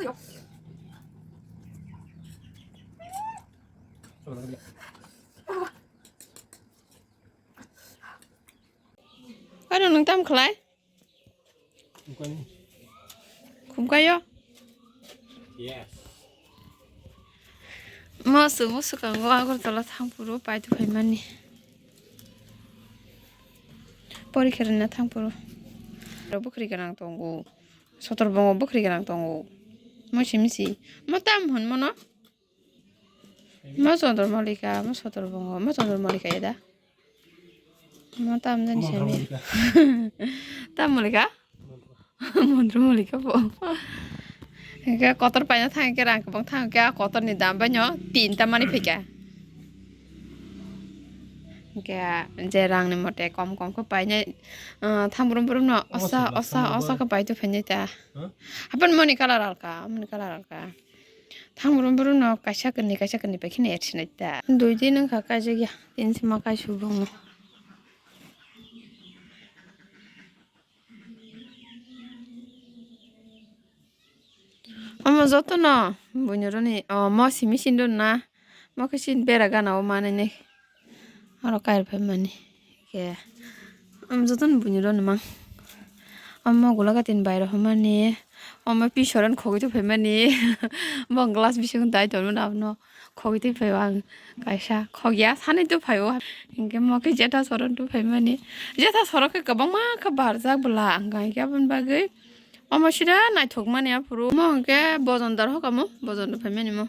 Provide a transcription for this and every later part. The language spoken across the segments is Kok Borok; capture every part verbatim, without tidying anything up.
Ano nwng tam khlai? Khumkayo? Yes. Mo swngmo swkango Agartala thangphuru paithu phaimani. Porikha rwna thangphuru. Ro bwkhri gwnang tongo. Sotor bongo bwkhri gwnang tongo. Mo simi si. Mo tam hwn mono? Mo Chandra Malika, mo Chandra Bongo, mo Chandra Malika eda. Mo tam jani sami. Tam Malika? Mandra Malika bo. Hingke kotor paina thang ke rang kebang thang ke kotor ni dam bai no tinta mani phika. Hingke je rang ni mote kom kom khe painai, ah, thang brum brum no osa osa osa khe pai to phainai ta. Hapan moni kalar alka, moni kalar alka. Thang brum brum no kaisa kani kaisa kani pai kheno ersinai ta. Dui din wngkha kaijak ya, tin sima kaisubung no. Omo joto no buini roni, o mo simi sin rw na, mo khe sin bera gana o manai nai. Oro kair phaimani. Khe, am jotono buini rw nw mang. Omo gulaka tin bai rw hwnmani. Omo pisoran khogwi tong phaimani. Bo glass bising dai tongmani abono khogwi tong phaio ang kaisa. Khogya sanai tong phaio. Hinkhe mo khe jetha soron tong phaimani. Jetha sorok khe kwbangma khe barjak bwla ang kha hinkhe aboni bagwi omo sida naithokmani aphuru. Omo hinkhe bojon dar hokamo, bojon rw phaimani mo.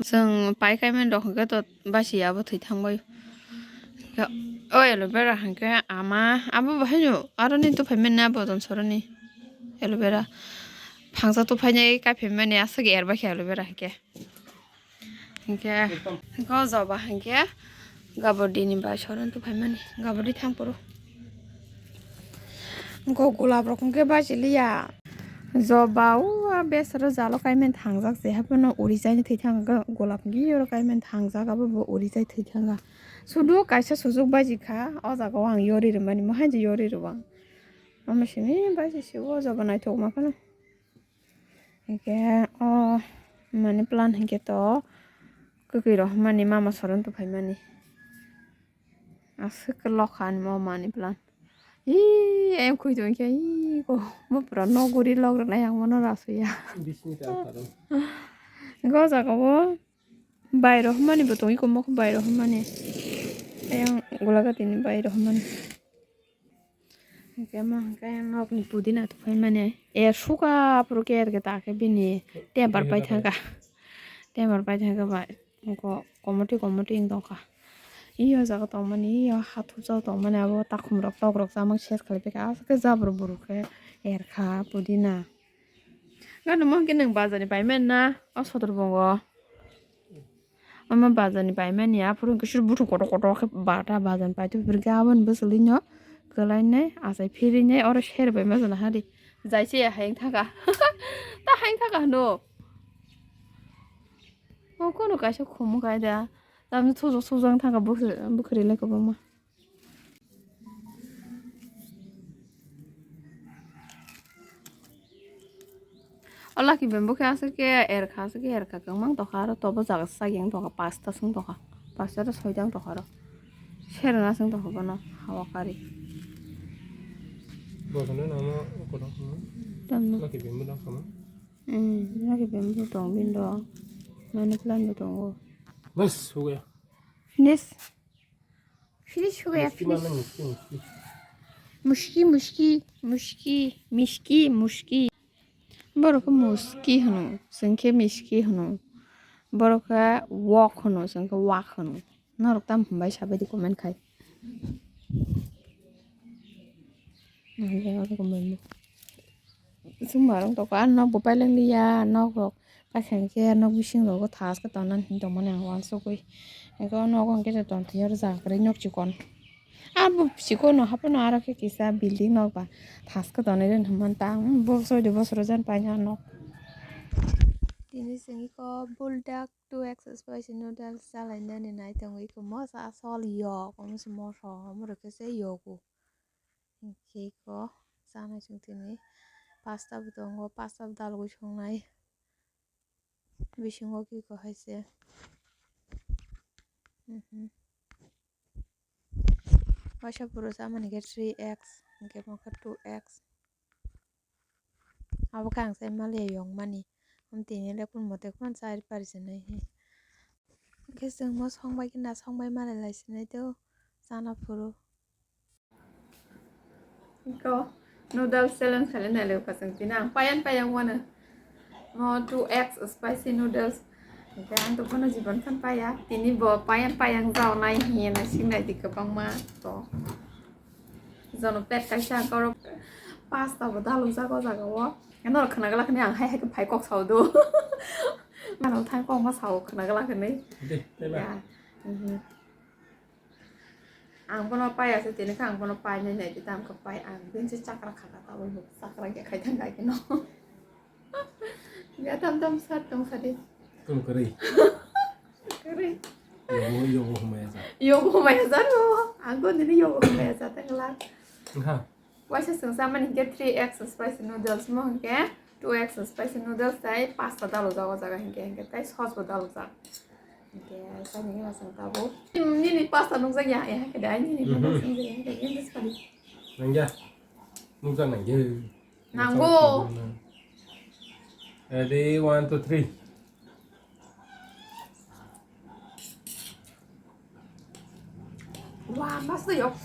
Chwng pai khaimani rok hwnkhe to basi abo thwi thangbai. O aloe vera hwnkhe ama abo bo haino aroni tuphaimani na bojon soroni aloe vera phangsa tuphainai kaiphaimani aswk erbaikhe aloe vera hwnkhe. Hwnkhe hwnkhe o joba hwnkhe gabardini bai soroni tuphaimani gabardini thangphuru. Go gulab rok hwnkhe bachiliya. Joba o a besaro jalo kaimani thangjak se haphano uri chaini thwi thang golap hwnkhe oro kaimani thangjak abo bo uri chai thwi thanga. Sudu kaisa sujuk baji kha o jaga o ang yori rwmani mo haino yori rw ang. Omo simi baji se o joba naithok ma phano. Hwnkhe o money plant hwnkhe to kwkwi rok hwnmani mama soron tuphaimani. Aswk lokha ani mo money plant. Ii, ayang khwi tongkhe, ii, ko, mo pura nok guri lok rwnai ang mono rasuya. Bisni ta pharo. Go jaga o bai rok hwnmani bo tongwi ko, mo bai rok hwnmani. Ayang gulagati ni bai rok hwnmani. Hwnkhe mo hwnkhe ayang nok ni pudina tuphaimani. Er suka phuru khe er khe ta khe bini temper pai thangkha. Temper pai thangkha bai. Ko-, komoti komoti wng tongkha. Iyo jaga tongmani, iyo hathupjak tongmani, abo takhumrok tokrok chamang ses khlaipaikha. Aswk khe jabra bwrwi khe erkha pudina. Gana mo hwnkhe nwng bazar ni paimani na, o sotro bongo. Omo bazar ni paimani, aphuru hwnkhe suru buthuk kotor kotor khe bata bazar ni paithago, hwnkhe aboni bwswlwino kwlainai, achai phirinai, oro seri bai ma jana hari. Jaise hayung thaka. Ta hayung thaka hwno. O kono kaisa khumuk kaida. Tamni thujak thujak thangkha bwkhri, bwkhri lai kwbangma. O lucky bamboo khe aswk khe erkha, aswk khe erkha kwbangma tongkha, aro tobo jaga sak yang tongkha, pasta swng tongkha, pasta aro soita wng tongkha aro. Serena swng tongkha bono hawa kari. Bosono namo kono. Tamno. Lucky bamboo dang kama. Hmm, lucky bamboo tong bindo. Money plant bo tongo. Bas, ho gaya. Finish. Finish ho gaya, finish. Mushki, mushki, mushki, mishki, mushki. Borok khe mushki hwno, chwng khe mishki hwno. Borok khe wok hwno, chwng khe wak hwno. Norok tamo hwnbai sabaidi comment khai. Chwng marwng toko, ah, nok bo paileng liya, nok rok paikha hwnkhe nok bising rogo thaske tongna hinwi tongmani ang uansukgwi. Eko nogo hwnkhe tongthai oro jaga kwrwi nok chikon. Abo chikon no haphano aro khe kisa building nok ba thaske tonwi rwna hwnmanta ang, bo soido bosoro jani paina nok. Tini chwng eko buldak two X spicy noodles chalainani nai tongo eko mosa asol yok, omo se moso omo rwkhe se yogo. Hinkhe eko chanai chwng tini pasta bo tongo, pasta bo dalogwi songnai. Bisingo kiko hai se. Mhm. Waisa phuru chamani khe three X, hwnkhe mokhe two X. Abo khe ang chai maliya yong mani. Tini le kun mote kun chari pari sinai he. Hwnkhe chwng mo song bai khe na song bai malai lai sinai teo chana phuru. Iko noodles challenge khainai le kha chwng tini ang payan payan wano. Mo two X spicy noodles. Hwnkhe ang to bono jibon khan paya. Tini bo payan payan jaonai hinwi sinai di kwbangma to. Jono pet kaisa korok pasta bo dalujak o jaga o. Norok khna glak hinwi ang hai hai khe phai kok sao do. Mano thang kok ma sao khna glak hinwi. De, de ba. Ya. Mhm. Ang bono pai ase, tini khe ang bono pai nai nai di tam khe pai ang. Bini se chakra khaka ta abo chakra khe khai thang kai khe no. Ya tam tam sat tong sadi. Tum kwrwi. Kwrwi. Yogo, yogo humaya ja. Yogo humaya ja no. Ang ko nini yogo humaya ja tengla. Wngkha. Waisa chwng chamani hwnkhe three X spicy noodles mo hwnkhe two X spicy noodles tai pasta dalojak o jaga hwnkhe, hwnkhe tai sauce bo dalojak. Hwnkhe saini gana chwng tabuk. Nini pasta nukjak ya, ya hwnkhe dai nini Mhm. noodles nukjak ya hwnkhe, hwnkhe bwskali. Nangya. Nukjak nangya. Nango. Ready, one, two, three. Wah, mas tuh yuk.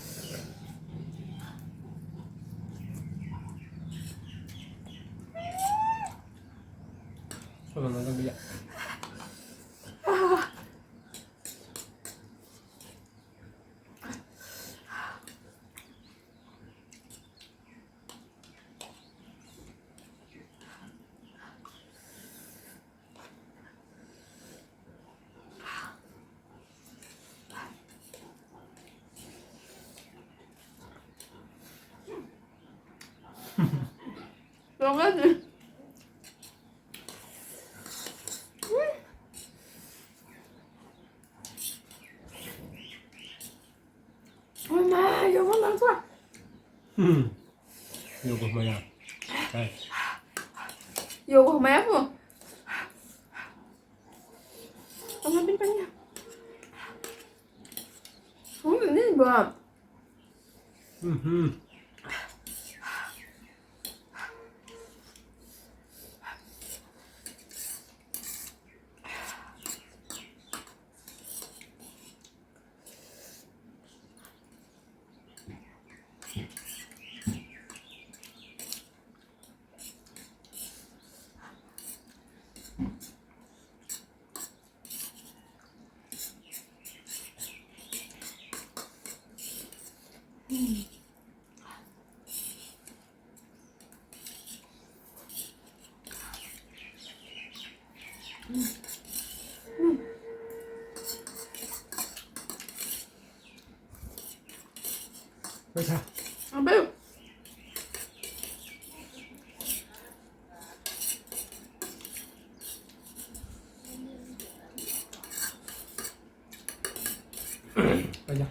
Kalau nonton dia. Oi ma, yogo nang tua. Hmm. Yogo maya. Hai. Yogo maya po. Tama bin panya. Hum, ini ba. Mhm. Paisa. Ambil. Paisa.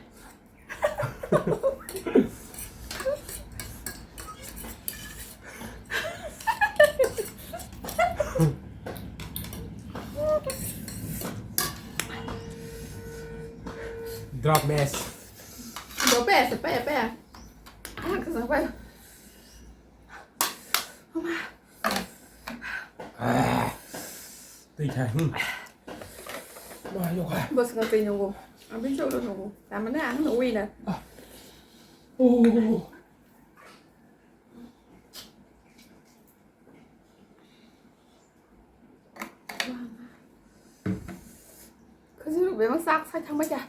Drop mess. Drop mess, apa ya, apa ya? Ah, kesel apa ya? Mama. Ah. Twi kha, hmm. Ma, yokha. Bwskango twi nungo. Abini chukno nungo. Tamani ang nugwi na. Ah. Oh. Khajurok bebak sak sai thangbai kha.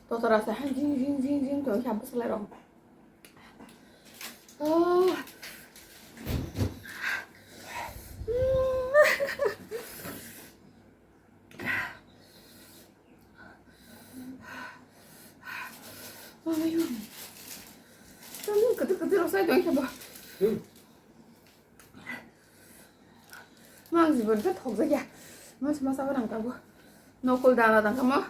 Totora sa hai jing jing jing jing tong kha bwswk lai rok. Oh. Mama yun. Tamo kwtwr kwtwr rok sai tong kha bo. Hmm. Mang jibon khe thokjakya. Masa masa barang tabuk. Nokol dana tangkha mo.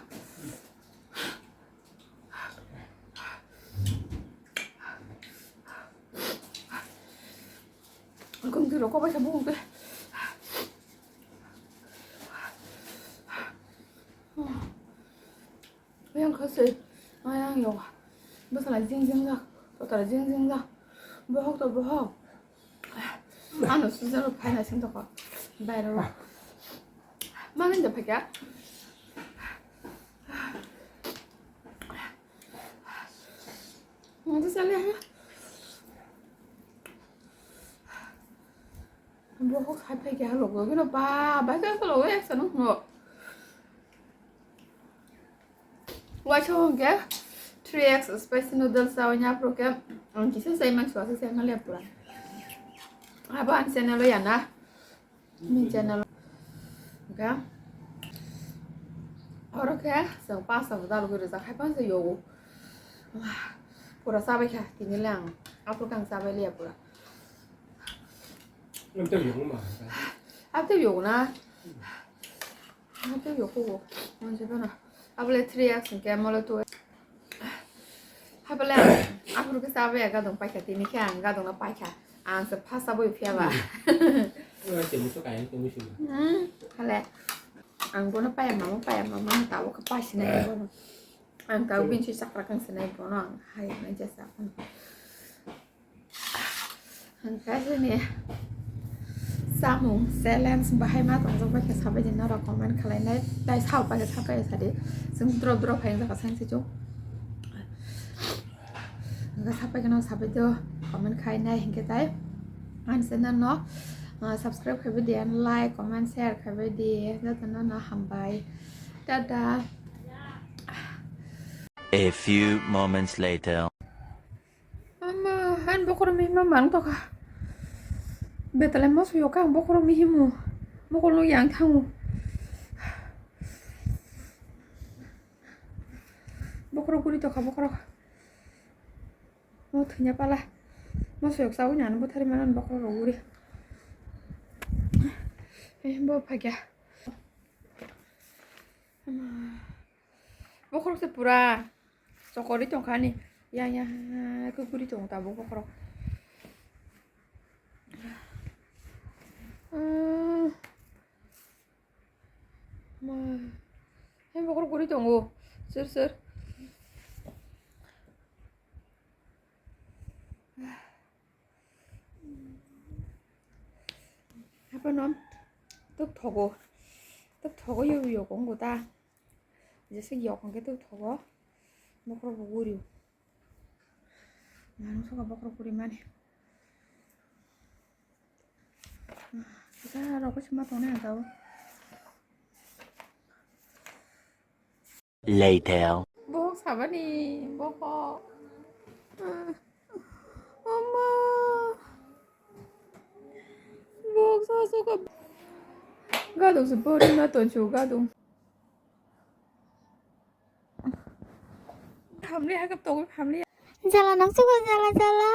Kung tiro ko baisa bung te. Khosoi, ayang yo. Bwsala jing jing jak, totala jing jing jak. Bohok to bohok. Ano sujaro phaina sing toko. Bairo. Mangin da phaka. Ngi sale ha. Bohok hai phai khe halok logino ba, ba khe halok logino eksa nung no. Waisa hwnkhe three X spicy noodles chawi nya pro khe ang kisa sai mang suwa sai mang le pura. Abo ang channel o yana. Ni channel. Hwnkhe oro khe chwng pasta bo dalogwi rijak hai pasta yogo. Pura chabai kha tini le ang. Abo khe ang chabai liya pura. Ang tei yogo ma. Ang tei yogo na. Ang tei yogo. Ang tei yogo. Abole three X hwnkhe molo two. Habole aphuru khe chabai gadong paikha tini khe ang gadong no paikha. Ang se phasa boi phiya ba. Ora temo to kaya temo sima. Hmm, hale. Ang bono paya mama paya mama tabo khe pasinai bono. Ang tabo binsi chakra kang sinai bono ang hai nai jesa. Hwnkhe chini samung challenge bahai ma tongjak bai khe sabai di norok comment khlainai, tai sao pai khe sapai sadi. Chwng drop drop hai wngkha sainsi chwng. Hwnkhe sapai khe no sabai do comment khlainai hwnkhe tai ani channel no, ah, subscribe khaibai di and like, comment, share khaibai di jotono no hambai. Tata. A few moments later. Ama, han bokhorok mihima mang tokha. Betale moso yoka ang bokhorok mihimu. Bokhorok yang thangu. Bokhorok guri tokha bokhorok. Mo thwina pala. Moso yok sawi nani bothari manan bokhorok guri. Eh, bo phagya. Ama. Bokhorok se pura chokori tongkha ani. Yang yang khe guri tongo tabuk bokhorok. Ah. Ma. Hai bokhorok guri tongo. Sir sir. Hapono tuk thogo. Tuk thogo yo yo kongo ta. Jese yok hwnkhe tuk thogo. Bokhorok bo guri. Manung soka bokhorok guri mani. Kisa rok se ma tongnai ang tao. Later. Bohok sabani, bohok. Ama. Bohok sa suka. Gadung se bori ma tonsu gadung. Family hakap togo family. Jala nang suka jala jala.